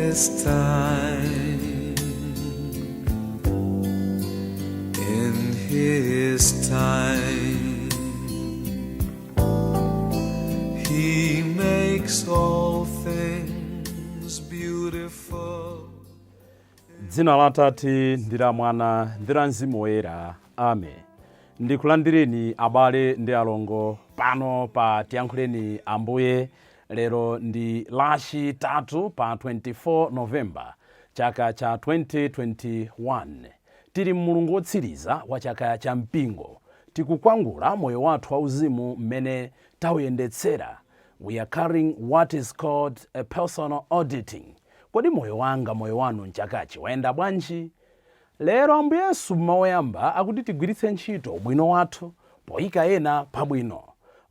His time, in His time, He makes all things beautiful. Dzina la Atate ndi la Mwana ndi la Mzimu Woyera, amen. Ndikulandireni abale ndi alongo pano pa Tiyankhuleni Ambuye. Lero ndi Lachitatu pa 24 Novemba chaka cha 2021. Tili mmulungu wotsiriza wa chaka cha mpingo. Tikukwangula moyo wathu wauzimu mmene tawuyendetsera. We are carrying what is called a personal auditing. Kodi moyo wanga, moyo wanu mchakachi wayenda bwanji? Lero Ambuye Yesu mmawu oyamba akuti tigwiritse ntchito ubwino wathu poyika ena pabwino.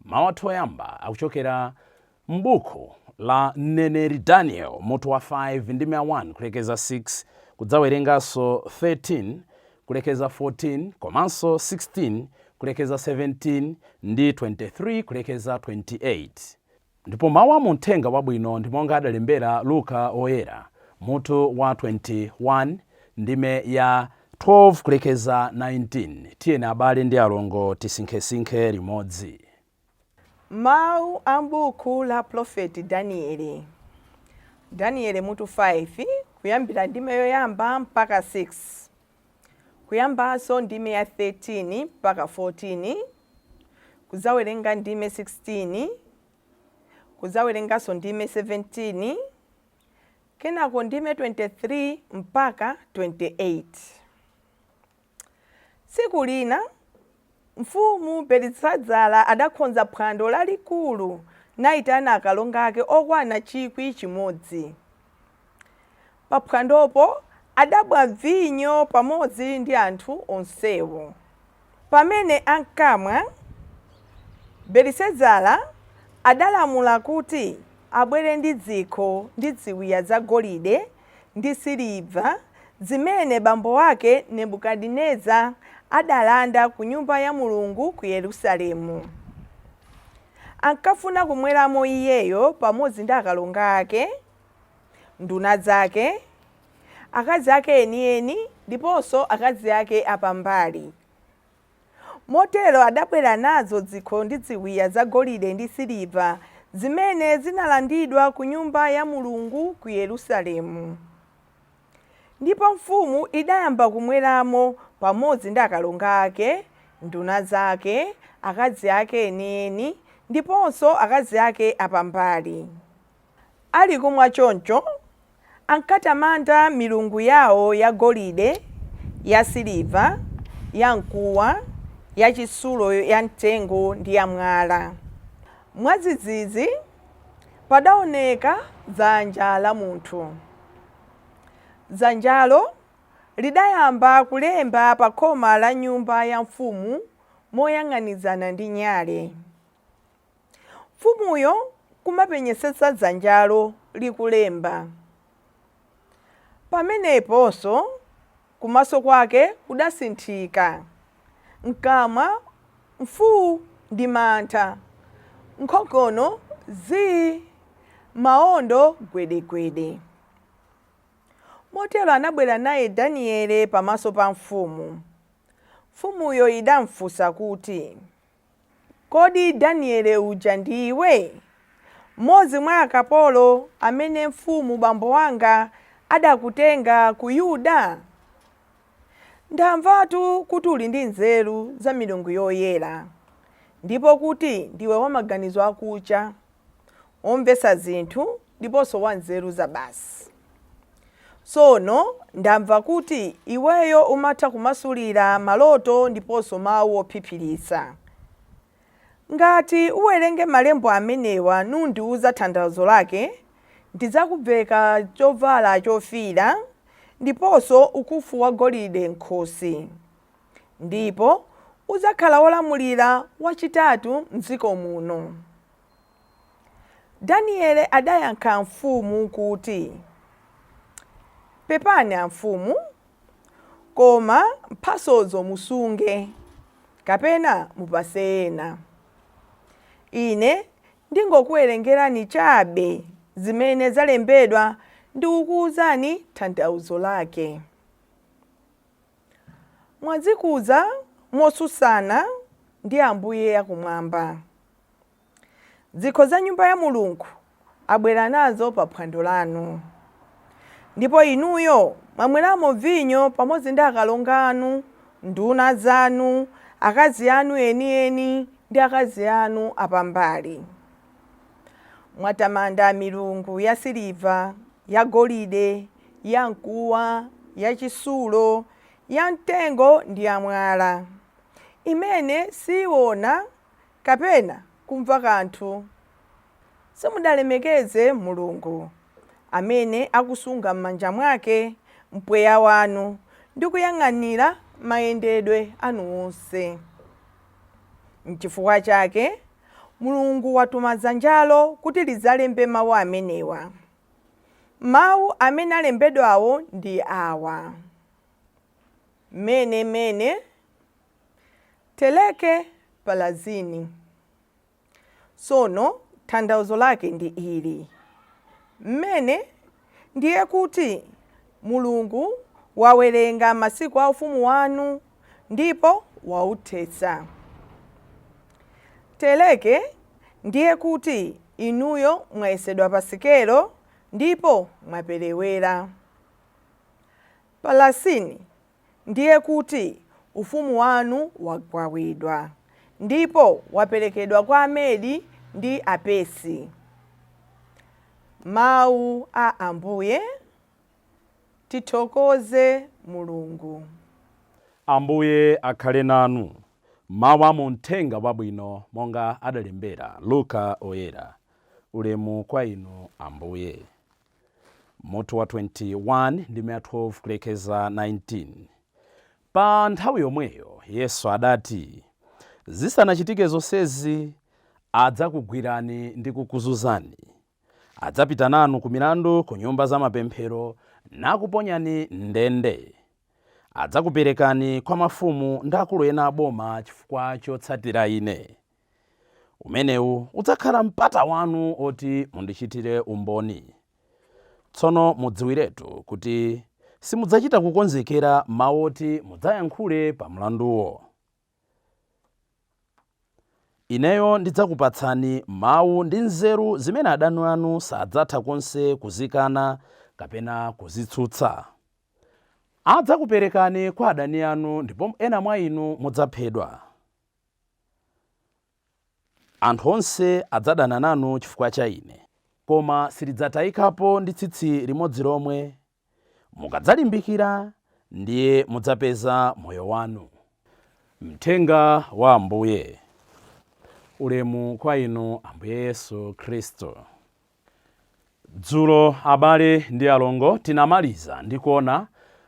Mawu athu oyamba akuchokera m'buku la mneneri Daniel, mutu wa 5 ndi 1 kulekeza 6, kudzawerenganso 13 kulekeza 14, komanso 16 kulekeza 17 ndi 23 kulekeza 28. Ndipo mawu a muthenga wabwino ndi monga adalembera Luka Woyera, mutu wa 21 ndime ya 12 kulekeza 19. Tiyeni abale ndi alongo tisinkhesinkhe limodzi. Mawu a m'buku la Profeti Danieli. Danieli mutu 5, kuyambira ndime yoyamba mpaka 6, kuyambanso ndime ya 13 mpaka 14, kudzawerenga ndime 16, kudzawerenganso ndime 17, kenako ndime 23 mpaka 28. Tsiku lina mfumu Belisazara adakonza phwando lalikulu nayitana akalonga ake okwana 1,000. Paphwandopo adamwa vinyo pamodzi ndi anthu onsewo. Pamene ankamwa, Belisazara adalamula kuti abwere ndi zikho ndi ziwiya zagolide ndi siliva zimene bambo ake Nebukadineza adalanda ku nyumba ya Mulungu ku Yerusalemu. Ankafuna kumweramo iyeyo pamodzi ndi akalonga ake, nduna zake, akazi ake enieni ndiponso akazi ake apambali. Motero adabwera nazo zikho ndi ziwiya zagolide ndi siliva zimene zinalandidwa ku nyumba ya Mulungu ku Yerusalemu. Ndipo mfumu idayamba kumweramo pamodzi ndi akalonga ake, nduna zake, akazi ake enieni ndiponso akazi ake apambali. Ali kumwa choncho, ankatamanda milungu yawo yagolide, yasiliva, yamkuwa, yachitsulo, yamtengo ndi yamwala. Mwadzidzidzi padaoneka dzanja la munthu. Dzanjalo lidayamba kulemba pa khoma la nyumba ya mfumu moyang'anizana ndi nyale. Mfumuyo kumapenyetsetsa dzanjalo likulemba. Pameneponso kumaso kwake kudasinthika, mkamwa mfuu ndi mantha, nkhongono zii, maondo gwedegwede. Motero anabwera naye Daniele pamaso pa mfumu. Mfumuyo idamfunsa kuti, Kodi Daniele uja ndiwe, mmodzi mwa akapolo amene mfumu bambo wanga adakutenga ku Yuda? Ndamvatu kuti uli ndi nzeru za milungu yoyera, ndipo kuti ndiwe wamaganizo akucha, womvetsa zinthu ndiponso wanzeru zabasi. Tsono ndamva kuti iweyo umatha kumasulira maloto ndiponso mau ophiphiritsa. Ngati uwerenge malembo amenewa nundiwuza tanthauzo lake, ndidzakuveka chovala chofiira ndiponso ukufu wagolide m'khosi, ndipo udzakhala wolamulira wachitatu m'dziko muno. Daniele adayankha mfumu kuti, Pepani amfumu, koma mphatsozo musunge, kapena mupatse ena. Ine ndingokuwerengerani chabe zimene zalembedwa Ndikukuwuzani tanthauzo lake. Mwadzikuza motsutsana ndi Ambuye akumwamba. Zikho za Nyumba ya Mulungu abwera nazo pa phwando lanu. Ndipo inuyo mwamweramo vinyo pamodzi ndi akalonga anu, nduna zanu, akazi anu enieni ndi akazi anu apambali. Mwatamanda milungu yasiliva, yagolide, yamkuwa, yachitsulo, yamtengo ndi yamwala, imene siwona kapena kumva kanthu. Simudalemekeze Mulungu, amene akusunga m'manja mwake mpweya wanu ndi kuyang'anira mayendedwe anu onse. N'chifukwa chake Mulungu watuma dzanjalo kuti lidzalembe mawu amenewa. Mawu amene alembedwawo ndi awa: Mene mene, teleke palazini. Tsono tanthauzo lake ndi ili: Mene ndiye kuti Mulungu wawerenga masiku a ufumu wanu ndipo wauthetsa. Teleke ndiye kuti inuyo mwayesedwa pa sikelo ndipo mwaperewera. Palasini ndiye kuti ufumu wanu wagawidwa ndipo waperekedwa kwa Amedi ndi Apersi. Mawu a Ambuye. Tithokoze Mulungu. Ambuye akhale nanu. Mawu a mu Mthenga Wabwino monga adalembera Luka Oyera. Ulemu kwa inu Ambuye. Mutu wa 21 ndime ya 12 kulekeza 19. Pa nthawi yomweyo Yesu adati, Zisanachitike zonsezi adzakugwirani ndi kukuzunzani. Adzapita nanu ku milandu ku nyumba za mapemphero nakuponyani m'ndende. Adzakuperekani kwa mafumu ndi akulu ena a boma chifukwa chotsatira Ine. Umenewu udzakhala mpata wanu woti mundichitire umboni. Tsono mudziwiretu kuti simudzachita kukonzekera mawu oti mudzayankhule pa mlanduwo. Ineyo ndidzakupatsani mawu ndi nzeru zimene adani anu sadzatha konse kuzikana kapena kuzitsutsa. Adzakuperekani kwa adani anu ndipo ena mwa inu mudzaphedwa. Anthu onse adzadana nanu chifukwa cha ine. Koma silidzatayikapo ndi tsitsi limodzi lomwe. Mukadzalimbikira, ndiye mudzapeza moyo wanu. Mthenga wa Ambuye. Ulemu kwa inu Ambuye Yesu Khristu. Dzulo abale ndi alongo tinamaliza ndi kuona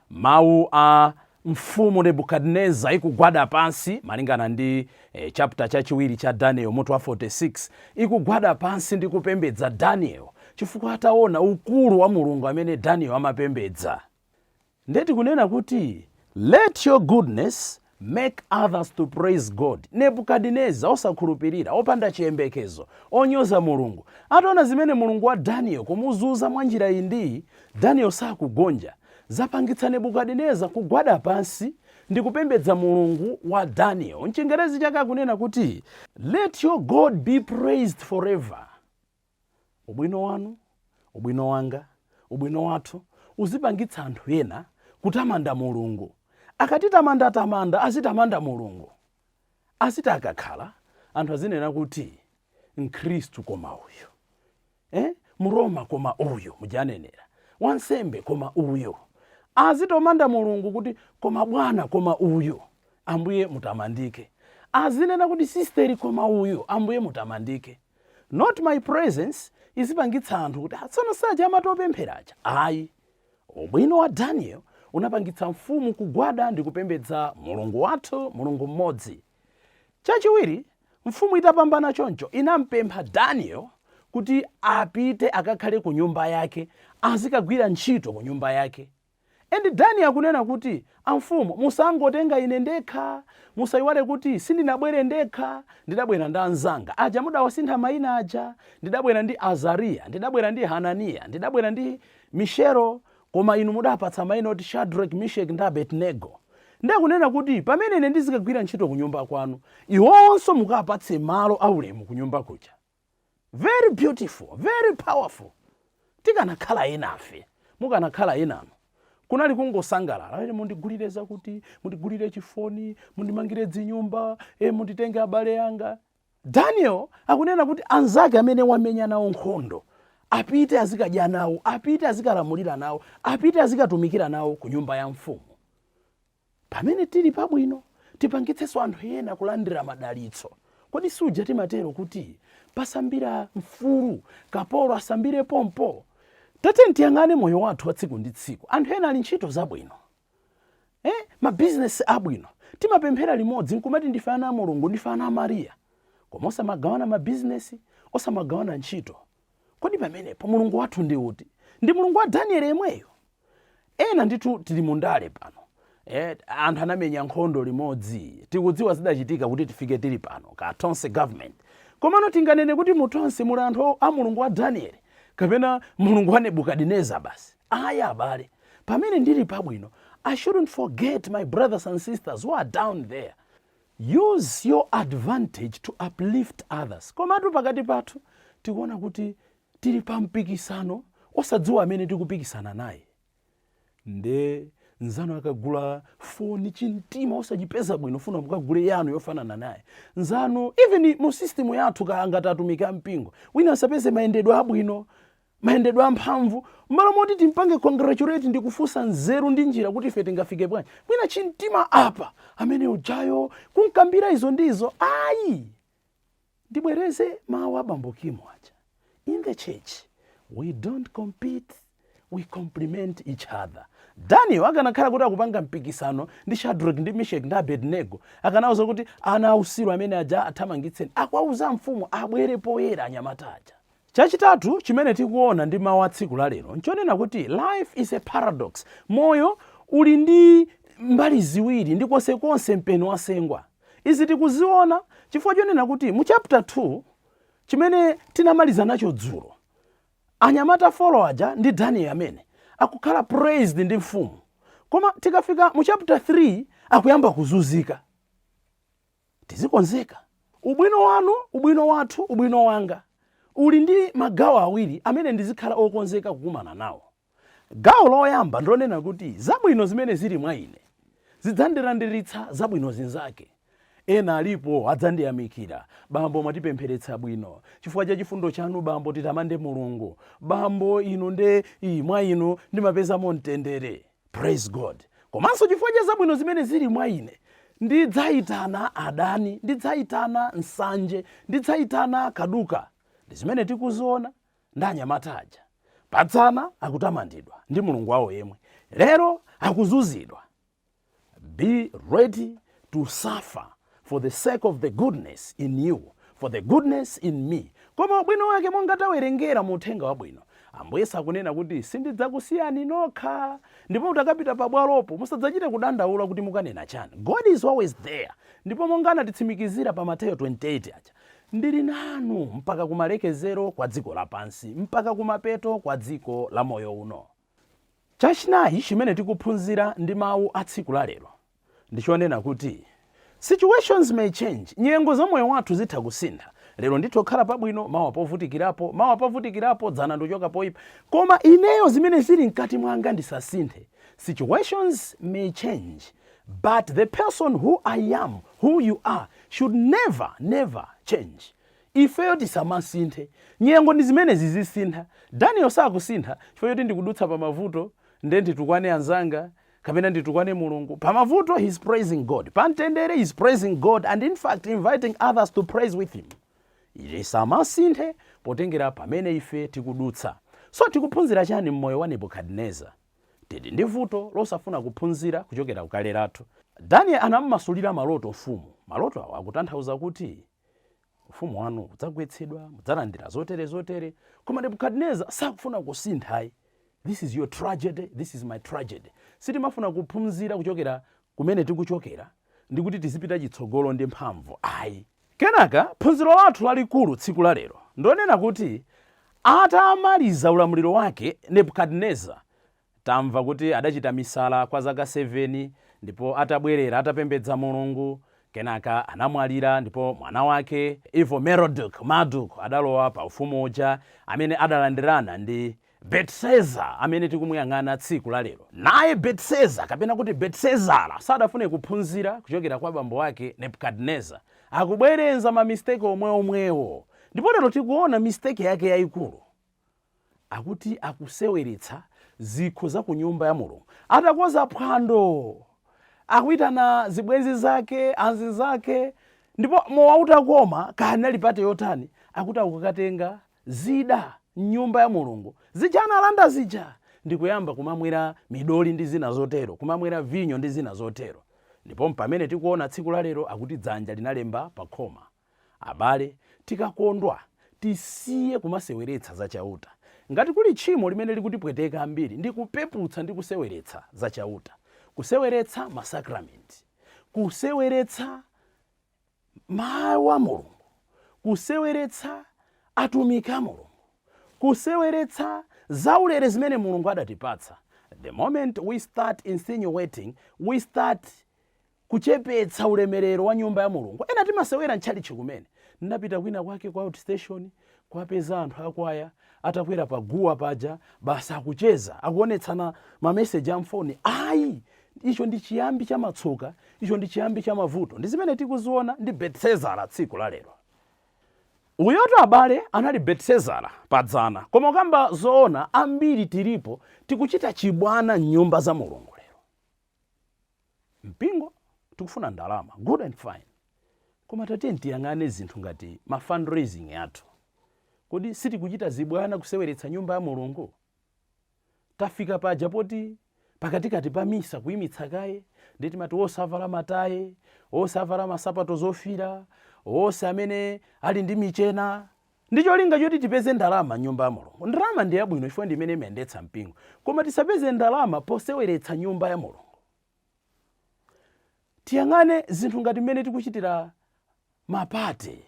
mawu a mfumu Nebukadineza ikugwada pansi malingana ndi chapter chachiwiri cha Daniel mutu wa 46, ikugwada pansi ndi kupembedza Daniel chifukwa ataona ukulu wa Mulungu amene Daniel amapembedza. Ndiye tikunena kuti let your goodness make others to praise God. Nebukadineza osakhulupirira, opanda chiyembekezo, onyoza Mulungu, ataona zimene Mulungu wa Daniel kumuzunza mwa njira iyi ndi iyi, Daniel sakugonja, zapangitsa Nebukadineza kugwada pansi ndi kupembedza Mulungu wa Daniel. Mchingerezi chake akunena kuti let your God be praised forever. Ubwino wanu, ubwino wanga, ubwino wathu uzipangitsa anthu ena kutamanda Mulungu. Akatitamandatamanda azitamanda Mulungu. Aziti akakhala anthu azinena kuti Mkhristu koma uyu, Mroma koma uyu, mujanenera wansembe koma uyu. Azitamanda Mulungu kuti koma bwana koma uyu, Ambuye mutamandike. Azinena kuti sisteri koma uyu, Ambuye mutamandike. Not my presence izipangitsa anthu kuti tsono saja amati opempheraja. Ayi, ubwino wa Daniel unapangitsa mfumu kugwada ndi kupembedza Mulungu wathu, Mulungu mmodzi. Chachiwiri, mfumu itapambana choncho inampempha Daniel kuti apite akakhale ku nyumba yake, azikagwira ntchito ku nyumba yake. And Daniel akunena kuti amfumu musangotenga ine ndekha, musayiwale kuti sindinabwere ndekha, ndidabwera ndi anzanga aja mudawasintha mayina aja, ndidabwera ndi Azariya, ndidabwera ndi Hananiya, ndidabwera ndi Mishelo, koma inu mudapatsa mayina oti Shadrach, Meshach ndi Abednego. Ndikunena kuti pamene ine ndizikagwira ntchito ku nyumba kwanu, iwonso mukapatse malo aulemu ku nyumba kuja. Very beautiful, very powerful. Tikanakhala enafe, mukanakhala enanu, kunali kungosangalala: "Ere, mundigulire zakuti, mundigulire chifoni, mundimangire dzinyumba, munditenge abale anga." Daniel akunena kuti anzake amene wamenya nawo nkhondo apite azikadya nawo, apite azikalamulira nawo, apite azikatumikira nawo ku nyumba ya mfumu. Pamene tili pabwino, tipangitsenso anthu ena kulandira madalitso. Kodi suja timatero kuti pasambira mfulu, kapolo asambire pompo? Tate, tiyang'ane moyo wathu wa tsiku ndi tsiku. Anthu ena ali ntchito zabwino, mabizinesi abwino, timapemphera limodzi nkumati ndife ana a Mulungu, ndife ana a Mariya, koma osamagawana mabizinesi, osamagawana ntchito. Kodi pamenepo Mulungu wathu ndi uti? Ndi Mulungu wa Danieli yemweyo? Ena ndithu tili mundale pano, anthu anamenya nkhondo limodzi, tikudziwa zidachitika kuti tifike tili pano ka Tonse government. Komano tinganene kuti mu Tonse muli anthu a Mulungu wa Danieli kapena Mulungu wa Nebukadineza basi? Aya abale, pamene ndili pabwino, I shouldn't forget my brothers and sisters who are down there. Use your advantage to uplift others. Komatu pakati pathu tikuona kuti tili pa mpikisano osadziwa amene tikupikisana naye. Nde nzanu akagula foni, chimtima osachipeza bwino, funa mukagule yanu yofanana naye nzanu. Even mu system yathu, ka ngati atumiki ampingo, wina asapeze mayendedwe abwino, mayendedwe amphamvu, m'malo moti timpange congratulate ndi kufunsa nzeru ndi njira kuti ife tingafike bwanji, mwina chimtima apa amene ujayo kunkambira izo ndizo. Ayi, ndibwereze mawu a Bambo Kimo aja: in the church we don't compete, we complement each other. Daniel akanakhala kuti akupanga mpikisano ndi Shadrach ndi Meshach ndi Abednego, akanawuza kuti ana ausiru amene aja athamangitseni. Akuwauza mfumu abwere poyera anyamata aja. Chachitatu chimene tikuona ndi mawu a tsiku la lero nchonena kuti life is a paradox. Moyo uli ndi mbali ziwiri, ndi konsekonse mpeni wasengwa. Izi tikuziona chifukwa chonena kuti mu chapter 2 chimene tinamaliza nacho dzulo, anyamata four aja ndi Daniel amene akukhala praised ndi mfumu, koma tikafika mu chapter 3 akuyamba kuzunzika. Tizikonzeka. Ubwino wanu, ubwino wathu, ubwino wanga uli ndi magawo awiri amene ndizikhala okonzeka kukumana nawo. Gawo loyamba ndilonena kuti zabwino zimene zili mwa ine zidzandilandiritsa zabwino zinzake. Ena alipo adzandiyamikira: "Bambo, mwatipempheretsa bwino. Chifukwa cha chifundo chanu, bambo, titamande Mulungu. Bambo, inu nde mwa inu ndimapezamo mtendere. Praise God." Komanso chifukwa cha zabwino zimene zili mwa ine, ndidzayitana adani, ndidzayitana nsanje, ndidzayitana kaduka. Ndi zimene tikuziona ndi anyamata aja. Padzana akutamandidwa ndi Mulungu wawo yemwe, lero akuzunzidwa. Be ready to suffer for the sake of the goodness in you, for the goodness in me. Koma ubwino wake, monga tawerengera mu uthenga wabwino, Ambuye sakunena kuti sindidzakusiyani nokha. Ndipo utakapita pabwalopo, musadzachite kudandaula kuti mukanena chani. God is always there. Ndipo monga anatitsimikizira pa Mateyo 28 aja, "Ndili nanu mpaka kumalekezero kwa dziko lapansi, mpaka kumapeto kwa dziko la moyo uno." Chachinayi chimene tikuphunzira ndi mawu a tsiku la lero ndichonena kuti situations may change. Nyengo za moyo wathu zitha kusintha. Lero ndithu kukhala pabwino, mawa povutikirapo, mawa povutikirapo, dzana ndikuchoka poyipa, koma ineyo zimene zili mkati mwanga ndisasinthe. Situations may change, but the person who I am, who you are, should never, never change. Ifeyo tisamasinthe. Nyengo ndi zimene zizisintha. Daniel sakusintha chifukwa choti ndikudutsa pa mavuto nde nditukwane anzanga kapena nditukwane Mulungu. Pa mavuto he's praising God, pa mtendere he's praising God, and in fact inviting others to praise with him. Tisamasinthe potengera pamene ife tikudutsa. So tikuphunzira chani mmoyo wa Nebukadineza? Tili ndi vuto losafuna kuphunzira kuchokera kukale lathu. Daniel anammasulira maloto mfumu. Maloto awo akutanthauza kuti ufumu wanu udzagwetsedwa, mudzalandira zotere zotere, koma Nebukadineza sakufuna kusinthayi. This is your tragedy, this is my tragedy. Sitimafuna kuphunzira kuchokera kumene tikuchokera ndikuti tizipita chitsogolo ndi mphamvu, ayi. Kenaka phunziro lathu lalikulu tsiku la lero ndonena kuti Atamaliza ulamuliro wake Nebukadineza, tamva kuti adachita misala kwa zaka 7, ndipo atabwerera atapembedza Mulungu, kenaka anamwalira, ndipo mwana wake Evil Merodach Marduk adalowa pa ufumu uja, amene adalandirana ndi Belshazzar amene tikumuyang'ana tsiku la lero. Naye Belshazzar, kapena kuti Belsezara, sadafune kuphunzira kuchokera kwa bambo wake Nebukadineza. Akubwerenza ma mistake omweomwewo, ndipo lero tikuona mistake yake yayikulu. Akuti akuseweretsa zikho za ku nyumba ya Mulungu. Atakonza phwando, akuyitana zibwenzi zake, anzake, ndipo mowa utakoma, kanali party yotani, akuti akukatenga zida mnyumba ya Mulungu zija analanda zija, ndikuyamba kumamwera midoli ndi zina zotero, kumamwera vinyo ndi zina zotero. Ndipo pamene tikuona tsiku la lero, akuti dzanja linalemba pa khoma. Abale, tikakondwa tisiye kumaseweretsa zachauta. Ngati kuli tchimo limene likutipweteka ambiri, ndi kupeputsa ndi kuseweretsa zachauta, kuseweretsa masakramenti, kuseweretsa mawu a Mulungu, kuseweretsa atumiki a Mulungu, kuseweretsa zaulere zimene Mulungu adatipatsa. The moment we start insinuating, we start kuchepetsa ulemerero wa nyumba ya Mulungu. Ena timasewera ntchalichi kumene. Ndinapita kwina kwake kwa outstation, kwapeza anthu akwaya atakwera pa guwa paja, basi akucheza, akuonetsana mameseji amfoni. Ayi, icho ndi chiyambi cha matsoka, icho ndi chiyambi cha mavuto, ndi zimene tikuziona ndi Belsezara tsiku la lero. Uyoto, abale, anali Belsezara padzana, koma ukamba zoona, ambiri tilipo tikuchita chibwana mnyumba za Mulungu lero. Mpingo tikufuna ndalama, good and fine, koma tatiye tiyang'ane zinthu ngati ma fundraising athu. Kodi sitikuchita zibwana kuseweretsa nyumba ya Mulungu? Tafika paja poti pakatikati pa misa kuyimitsa kaye, ndi timati osavala mataye, osavala masapato zofira, onse amene ali ndi michena, ndi cholinga choti tipeze ndalama nyumba ya Mulungu. Ndalama ndi yabwino chifukwa ndi imene imayendetsa mpingo, koma tisapeze ndalama poseweretsa nyumba ya Mulungu. Tiyang'ane zinthu ngati mmene tikuchitira ma party.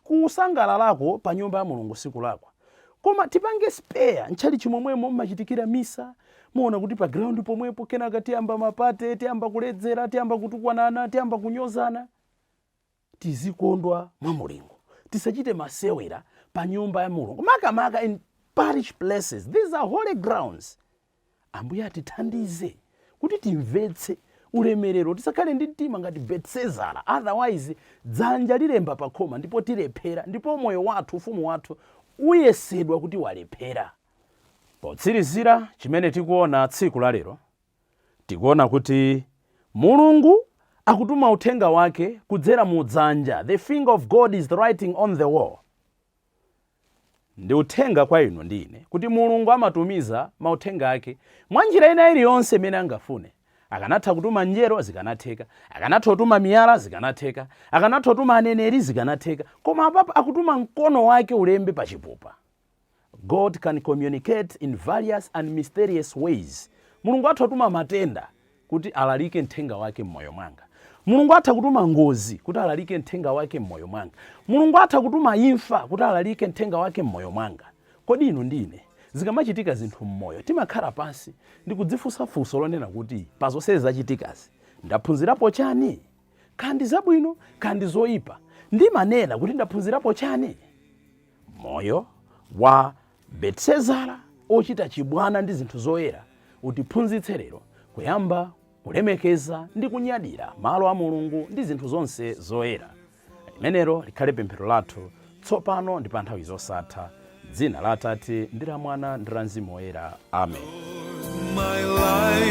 Kusangalalako pa nyumba ya Mulungu sikulakwa, koma tipange spare ntchalichi momwemo mmachitikira misa. Muona kuti pa ground pomwepo, kenaka tiyamba ma party, tiyamba kuledzera, tiyamba kutukwanana, tiyamba kunyozana. Tizikondwa mwa Mulungu, tisachite masewera pa nyumba ya Mulungu, makamaka in parish places. These are holy grounds. Ambuye atithandize kuti timvetse ulemerero, tisakhale ndi mtima ngati Belsezara. Otherwise dzanja lilemba pa khoma ndipo tilephera, ndipo moyo wathu, ufumu wathu uyesedwa kuti walephera. Potsirizira, chimene tikuona tsiku la lero, tikuona kuti Mulungu akutuma uthenga wake kudzera mu dzanja. The finger of God is writing on the wall. Ndi uthenga kwa inu ndi ine kuti Mulungu amatumiza mauthenga ake mwa njira ina iliyonse imene angafune. Akanatha kutuma njero, zikanatheka. Akanatha kutuma miyala, zikanatheka. Akanatha kutuma aneneri, zikanatheka. Koma apapa akutuma mkono wake ulembe pa chipupa. God can communicate in various and mysterious ways. Mulungu atha kutuma matenda kuti alalike mthenga wake m'moyo mwanga. Mulungu atha kutuma ngozi kuti alalike mthenga wake m'moyo mwanga. Mulungu atha kutuma imfa kuti alalike mthenga wake m'moyo mwanga. Kodi inu ndi ine, zikamachitika zinthu m'moyo, timakhala pansi ndi kudzifunsa funso lonena kuti, pa zonse zachitikazi ndaphunzirapo chani? Kandi zabwino, kandi zoyipa, ndimanena kuti ndaphunzirapo chani? Moyo wa Belsezara ochita chibwana ndi zinthu zoyera utiphunzitse lero kuyamba kulemekeza ndi kunyadira malo a Mulungu ndi zinthu zonse zoyera. Limenelo likhale pemphero lathu tsopano ndi pa nthawi zosatha. Dzina la Atate ndi la Mwana ndi la Mzimu Woyera, amen. My life.